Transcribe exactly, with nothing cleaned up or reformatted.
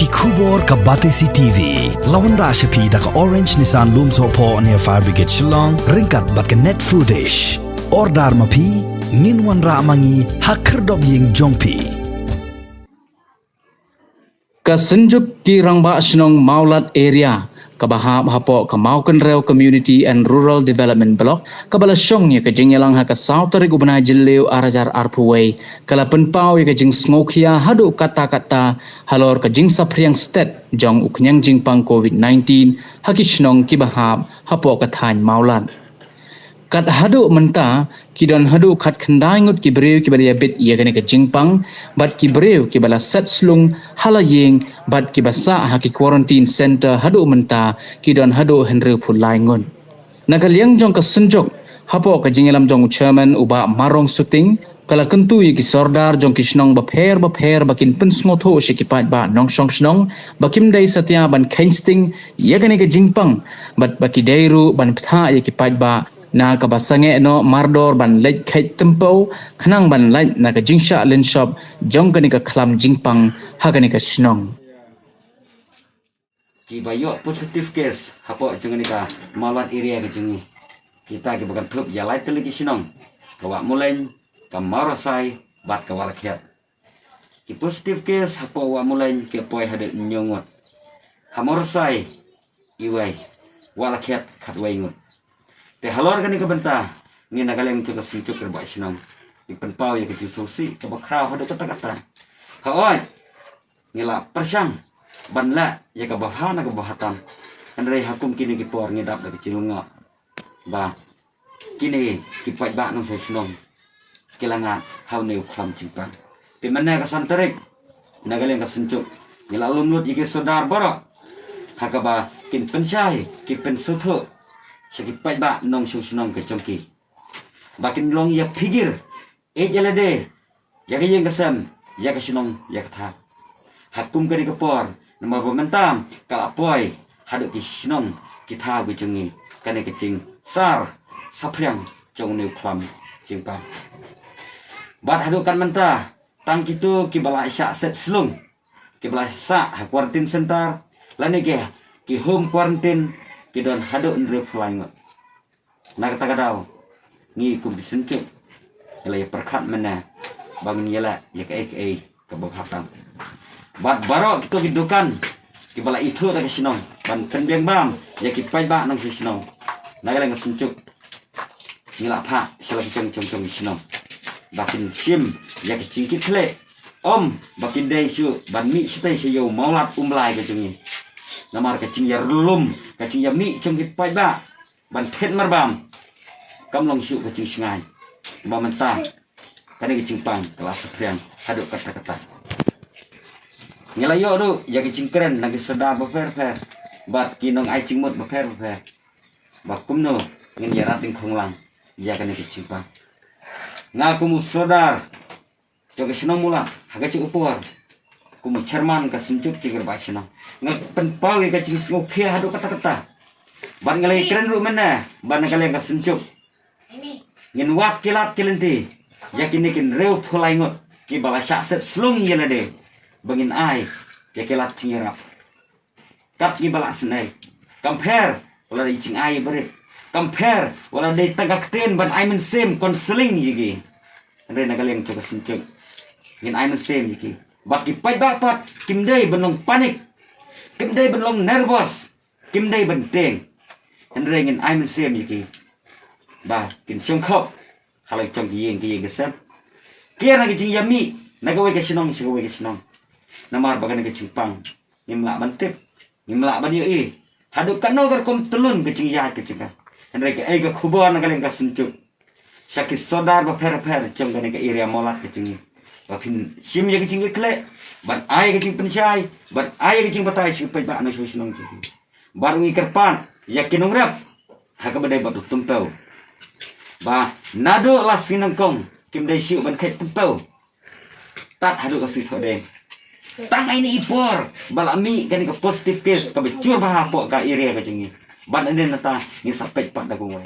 Khubor ka Batesi T V. La wanrah sha phi da ka Orange Nissan Lumsohphoh near Fire Brigade Shillong, ryngkat bad ka Net Foodish. Order ma phi, ngin wanrah ma ngi ha khyrdop ïing jong phi. Ka Synjuk ki Rangbah Shnong Mawlad Area, kaba hap hapoh ka Mawkynrew Community and Rural Development Block, kaba la shong ïa ka jingïalang ha ka saw tarik u bnai Jylliew ar hajar arphew wei, ka la pynpaw ïa ka jingsngewkhia haduh katta katta halor ka jingsaphriang stet jong u khñiang jingpang covid nineteen ha ki shnong kiba hap hapoh ka thaiñ Mawlad. Kat haduh mynta, ki don haduh khatkhyndai ngut ki briew kiba la ïabit ïa kane ka jingpang, bad ki briew kiba la set slung ha la ïing, bad kiba sah ha ki quarantine center haduh mynta, ki don haduh hynriewphew lai ngut. Na ka liang jong ka Synjuk, hapoh ka jingïalam jong u Chairman u Bah Marong Suting, ka la kyntu ïa ki sordar jong ki shnong bapher bapher ba kin pynsngewthuh sha ki paidbah nongshong shnong ba kim dei satia ban kheiñ sting ïa kane ka jingpang, bad ba ki dei ruh ban bthah ïa ki paidbah na kaba sangeh noh mardor ban leit kheit tympew, khnang ban lait na ka jingshah lynshop jong kane ka khlam jingpang ha kane ka shnong. Kiba ïoh positive case hapoh jong kane ka Mawlad area ka jong ngi, kita kiba kynthup ïa lai tylli ki shnong, ka Wahmulaiñ, ka Mawrasai, bad ka Walakhiat. Ki positive case hapoh Wahmulaiñ ki poi haduh hynñiew ngut, ha Mawrasai iwei, Walakhiat khatwei ngut. Te halor kane ka bynta, ngi na ka liang jong ka Synjuk Rangbah Shnong, ngi pynpaw ïa ka jingsngewsih kaba khraw haduh katta katta. Hooid, ngi la pyrshang ban leh ïa kaba bha na kaba bha tam, hynrei ha kum kine ki por ngi dap da ka jinglyngngoh ba kine ki paidbah nongshong shnong ki la ngat ha une u khlam jingpang. Te mynne ka san tarik, na ka liang ka Synjuk, ngi la lum lut ïa ki sordar baroh ha kaba kin pynshai, kin pynsngewthuh sha ki paidbah nongshong shnong ka jong ki ba kin long ïa phigir, ïeit ïa lade, ïa ka ïing ka sem, ïa ka shnong ïa ka thaw. Ha kum kane ka por, namar ba mynta ka la poi haduh ki shnong ki thaw ka jong ngi kane ka jingsar saphriang jong une u khlam jingpang. Bad haduh kat mynta, tang kito kiba la shah set slung, kiba la sah ha quarantine center lane ki, ki home quarantine, ki don haduh hynriewphew lai ngut. Na kata ka daw, ngi kum ki Synjuk ngi la ïa pyrkhat mynne ba ngin ïa leh ïa kaei kaei kaba bha tam. Bad baroh kito ki dukan kiba la ithuh da ka shnong ban pynbiang bam ïa ki paidbah nongshong shnong, na ka liang ka Synjuk ngi la phah sha la ki jong jong jong ki shnong ba kin shim ïa ki jingkitkhlieh, ym ba kin dei shuh ban mih shatei sha ïew Mawlad Umblai ka jong ngi. Namar ka jingïarlum, ka jingïamih jong ki paidbah ban thied marbam kam long shuh ka jingshngaiñ. Ba mynta kane ka jingpang ka la saphriang haduh katta katta. Ngi la ïoh ruh ïa ka jingkren na ki sordar bapher bapher bad ki nongai jingmut bapher bapher ba kumno ngin ïarap dyngkhong lang ïa kane ka jingpang. Nga kum u sordar jong ka shnong Mawlad ha ka juh ka por, kum u chairman ka Synjuk ki Rangbah Shnong, nga pynpaw ïa ka jingsngewkhia haduh katta katta. Bad nga la ïakren ruh mynne ba na ka liang ka Synjuk ngin wad ki lad ki lynti ïa kine ki hynriewphew lai ngut kiba la shah set slung ïa lade ba ngin ai ïa ki lad jingïarap. Kat kiba la snei, kam pher wat la dei jingai barit, kam pher wat la dei tang ka ktien ban ai mynsiem, counselling ïa ki. Hynrei na ka liang jong ka Synjuk ngin ai mynsiem ïa ki. Bad ki paidbah pat kim dei ban long panic, kim dei ban long nervous, kim dei ban tieng. Hynrei ngin ai mynsiem ïa ki ba kin shong khop ha la jong ki ïing ki ïing ki sem. Kiar na ka jingïamih na kawei ka shnong sha kawei ka shnong. Namar ba kane ka jingpang ngim lah ban tip, ngim lah ban ïohi haduh katno ka rukom tyllun ka jingïaid ka jingkam. Hynrei kaei ka khubor na ka liang ka Synjuk sha ki sordar bapher bapher jong kane ka area Mawlad ka jong ngi, ba phin shim ïa ka jingkitkhlieh, ban ai ka jingpynshai, ban ai ka jingbatai sha ki paidbah nongshong shnong jong ngi. Bad ngi kyrpad ïa ki nongrep ha kaba dei bad u tympew ba naduh la sngi nyngkong kim dei shuh ban kheit tympew tad haduh ka sngi Thohdieng. Tang ine i por ba la mih kane ka positive case kaba jur bha hapoh ka area ka jong ngi. Bad ine nangta ngin sa peit pat da kumwei.